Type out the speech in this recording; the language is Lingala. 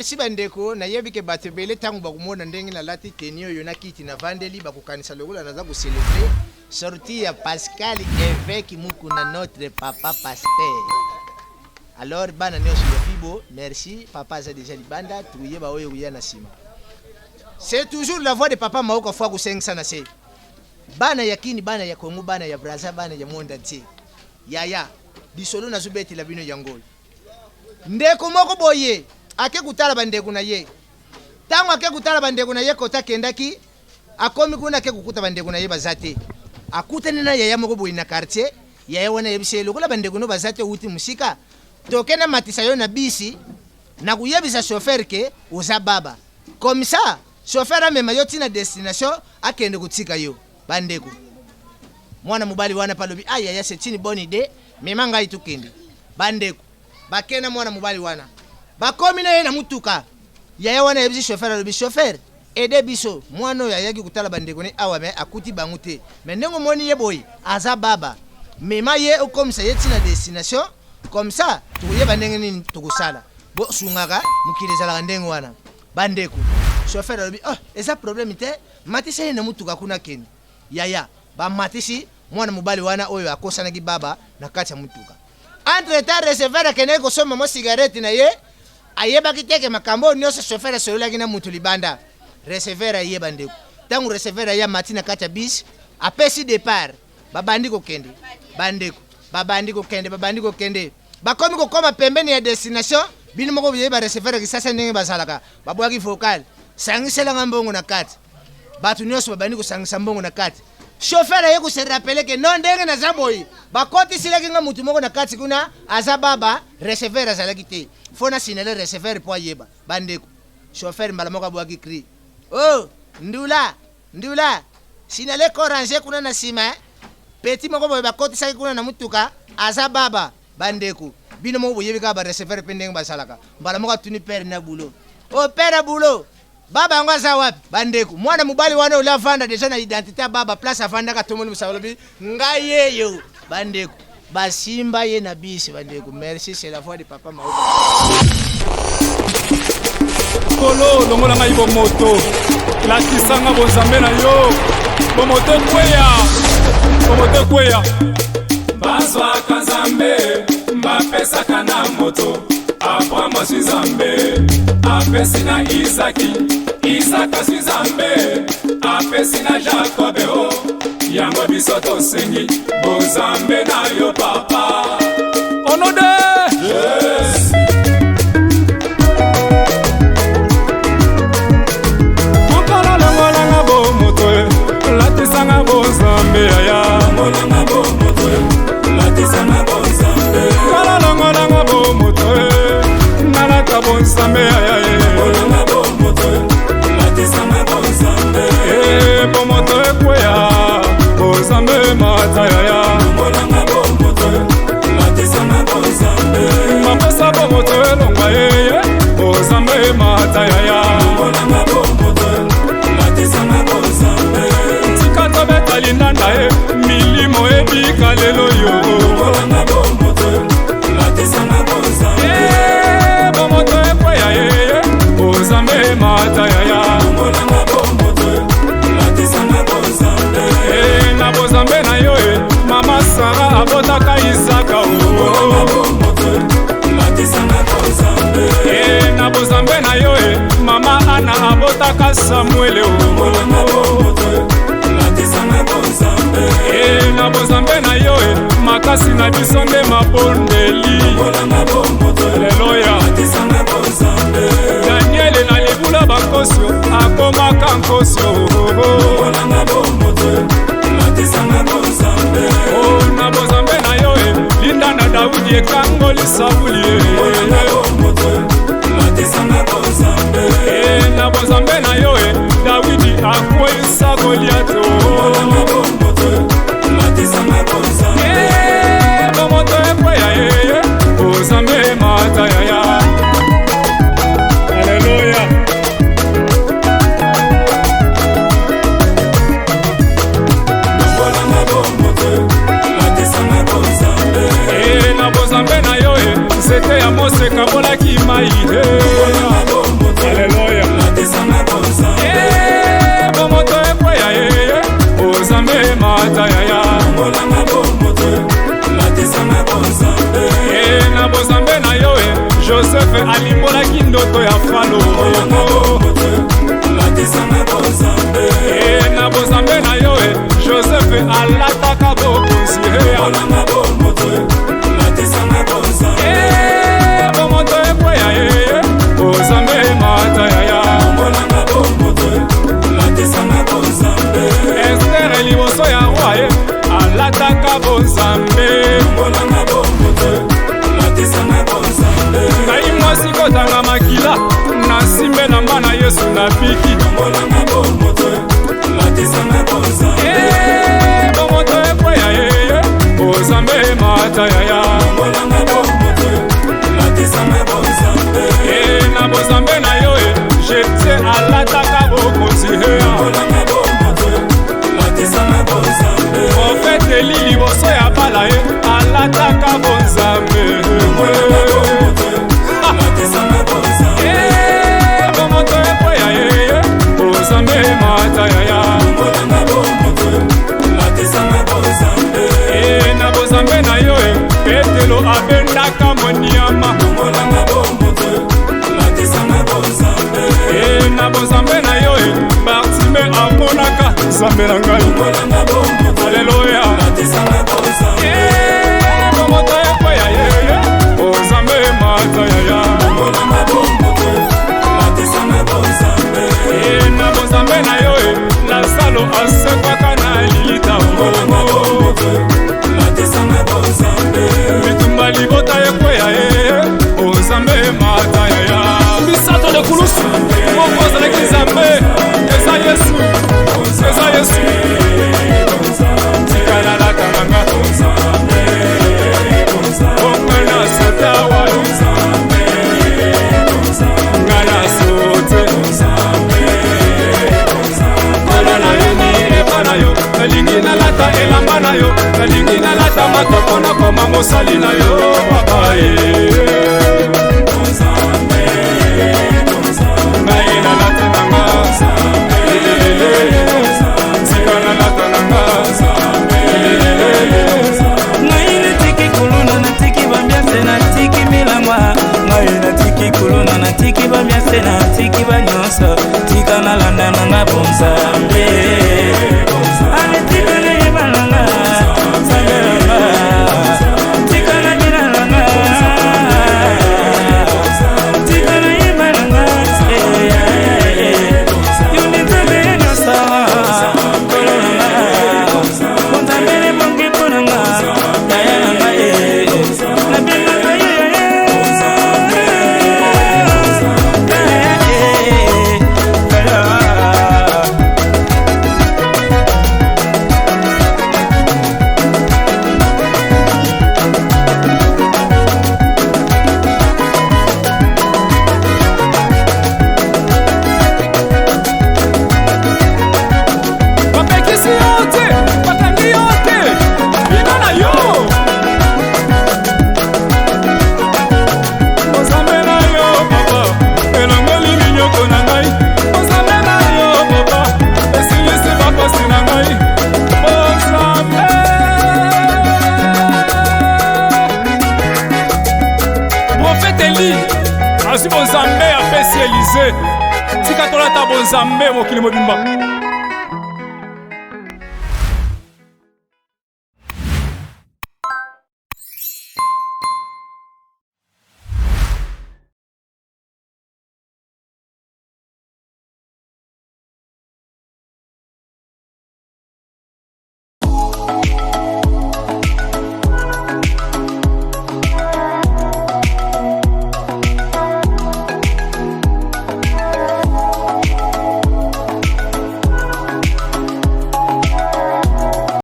Merci bandeko, nayebi ke bato ebele ntango bakomona ndenge nalati teni oyo na kiti navandeli, bakokanisa lokola naza kocelebre sortie ya Pascal Evêque Mukuna, notre papa pasteur. Alors bana nyonso ya Fibo, merci, papa aza deja libanda, tokoyeba oyo ekoya na nsima. C'est toujours la voix de papa Maoka Fwa kosengisa na se. Bana ya Kini, bana ya Congo, bana ya Brazza, bana ya monde entier. Yaya, lisolo nazobetela bino yango oyo. Ndeko moko boye ake kotala bandeko na ye. Ntango ake kotala bandeko na ye, kota akendaki, akomi kuna ake kokuta bandeko na ye baza te. Akutani na yaya moko boye na quartier. Yaya wana ayebisi ye, lokola bandeko no baza te, outi mosika, toke namatisa yo na bisi, na koyebisa chauffeur ke oza baba. Comme ça, chauffeur amema yo ti na destination, akende kotika yo. Bandeko, mwana mobali wana pe alobi, ah yaya, c'est une bonne idée, mema ngai tokende. Bandeko, bake na mwana mobali wana, bakomi na ye na mutuka. Yaya wana ayebisi chauffeur, alobi, chauffeur, aide biso, mwana oyo ayaki kotala bandeko ne awa mais akuti bango te, mais ndenge omoni ye boye aza baba, mema ye okomisa ye ti na destination, comme ça tokoyeba ndenge nini tokosala. Bosungaka, mokili ezalaka ndenge wana. Bandeko, chauffeur alobi, oh eza problème te, matisa ye na mutuka kuna akende. Yaya, bamatisi mwana mobali wana oyo akosanaki baba na kati ya mutuka. Entre temps receveur akendaki kosomba mwa cigarette na ye, ayebaki te ke makambo oyo nyonso chauffeur asololaki na mutu libanda. Receveur aye bandeko. Tango receveur aye amati na kati ya bus, apesi depart, babandi kokende. Bandeko, babandi kokende, babandi kokende. Bakomi kokoma pembeni ya destination, bino moko boyebi ba receveur ya Kisasa ndenge bazalaka, babwaki vocal, sangisela nga mbongo na kati. Bato nyonso babandi kosangisa mbongo na kati. Chauffeur aye ko se rappeler que non, ndenge naza boye, bakotisilaki nga mutu moko na kati kuna, aza baba, receveur azalaki te. Faut na signaler receveur po ayeba. Bandeko, chauffeur mbala moko abwaki cri. Oh, ndula, ndula, signaler corps ranger kuna na sima, eh? Petit moko boye bakotisaki kuna na mutuka, aza baba. Bandeko, bino moko boyebi kaka ba receveur pe ndenge bazalaka. Mbala moko atuni père na boulot. Oh, père ya boulot, baba yango aza wapi? Bandeko, mwana mobali wana oyo avanda deja na identité ya baba, place avandaka atomoli mosaka alobi ngai yeyo. Bandeko, basimba ye na bisi. Bandeko, merci, c'est la voix de papa Maoka. Nkolo, longola ngai bomoto, lakisa nga bonzambe na yo. Bomoto ekweya, bomoto ekweya. Bazwaka Nzambe, bapesaka na moto. Abraham azwi Nzambe, apesi na Izaki. Izaka azwi Nzambe, apesi na Jakobe. O yango biso tosengi bonzambe na yo papa. Au nom de Jésus. Mokolo longolanga bomoto, latisanga bonzambe yaya. Longolanga bomoto, latisanga bonzambe. Kala longolanga bomoto, nalata bonzambe yaya. Longolanga bomoto, latisanga bonzambe. Bomoto ekweya, bonzambe mata yaya. Longolanga bomoto, latisanga bonzambe. Mapesa bomoto elongwa yeye, bonzambe mata yaya. Longolanga bomoto, latisanga bonzambe. Tika tobeta lindanda ye, milimo ebika lelo yo. Longolanga bomoto, latisanga bonzambe. Bomoto ekweya yeye, bonzambe mata yaya. Longolanga bomoto, latisanga bonzambe. Na bonzambe na yo e, mama Sara abotaka Isaka o. Longolanga bomoto, latisanga bonzambe. Na bonzambe na yo e, mama Ana abotaka Samuele o. Longolanga bomoto, latisanga bonzambe. Na bonzambe na yo e, makasi na biso nde mabondeli. Longolanga bomoto, Alleluya, latisanga bonzambe. Daniele na libula bankosio akomaka nkosio. Longolanga bomoto, latisanga bonzambe. Oh, na bonzambe na yo e, linda na Daudi ekangoli Sauli e. Longolanga bomoto, latisanga bonzambe. Na bonzambe na yo e, Dawidi akweyisa Goliato. Longolanga bomoto, latisanga bonzambe. Bomoto ekweya ye, bonzambe mata yaya. Alleluya. Longolanga bomoto, latisanga bonzambe. Na bonzambe na yo e, nzete ya Mose ekabolaki mai. Longolanga mata yaya. E na bozambe na yo e Joseph alimbolaki ndoto ya Falo. E na bozambe na yo e Joseph alataka bokonzi. E bomoto ekweya ye bozambe mata yaya. Estere liboso ya roi ye alataka bonzambe. Ngai mwasi kotanga makila na nsimbe na mba na Yesu napiki. Eh, bomoto ekweya yeye bozambe mata yaya. Eh, na bozambe na yo e jetie alataka bokonzi. Profete Eli liboso ya bala ye alataka bonzambe. Eh, bomoto ekweya yeye bozambe mata yaya. E na bozambe na yo e Petelo abendaka moniama. E na bozambe na yo e Bartime amonaka Nzambe na ngai. Aleluya. E bomoto ekweya yeye bozambe mata yaya. E na bozambe na yo e Lazalo asekwaka na lilita. Bitumba libota ekweya ye bozambe mata yaya. Misato de kulusu moko azalaki Nzambe, eza Yesu, eza Yesu. Tika nalata nanga bonga na sotawa nga na sote. Nkolo nayini epa na yo, nalingi nalata elamba na yo, nalingi nalata matoko, nakoma mosali na yo papa ye. Ngai nalata nanga lelelele, tika nalata nanga lelelele. Ngai natiki kuluna, natiki bambiase, natiki milangwa. Ngai natiki kuluna, natiki bambiase, natiki banyonso. Tika nalanda nanga bonzambe. Ale tika nayeba nanga Nzambe nanga. Tika nabina nanga. Tika nayeba nanga. Eh, eh, eh. Yo nde Nzambe ya nyonso. Nkolo nanga. Bonzambe lebongi mpo nanga. Yaya nanga, eh. Nabengaka yo yaya. Yaya, eh. Yaya. Bapekisi yo te, bakangi yo te, bino na yo. Ozambe na yo papa elongoli minyoko na ngai. Ozambe na yo papa esilisi bapasi na ngai. Ozambe. Profete Eli azwi bonzambe, apesi Elize. Tika tolata bonzambe mokili mobimba.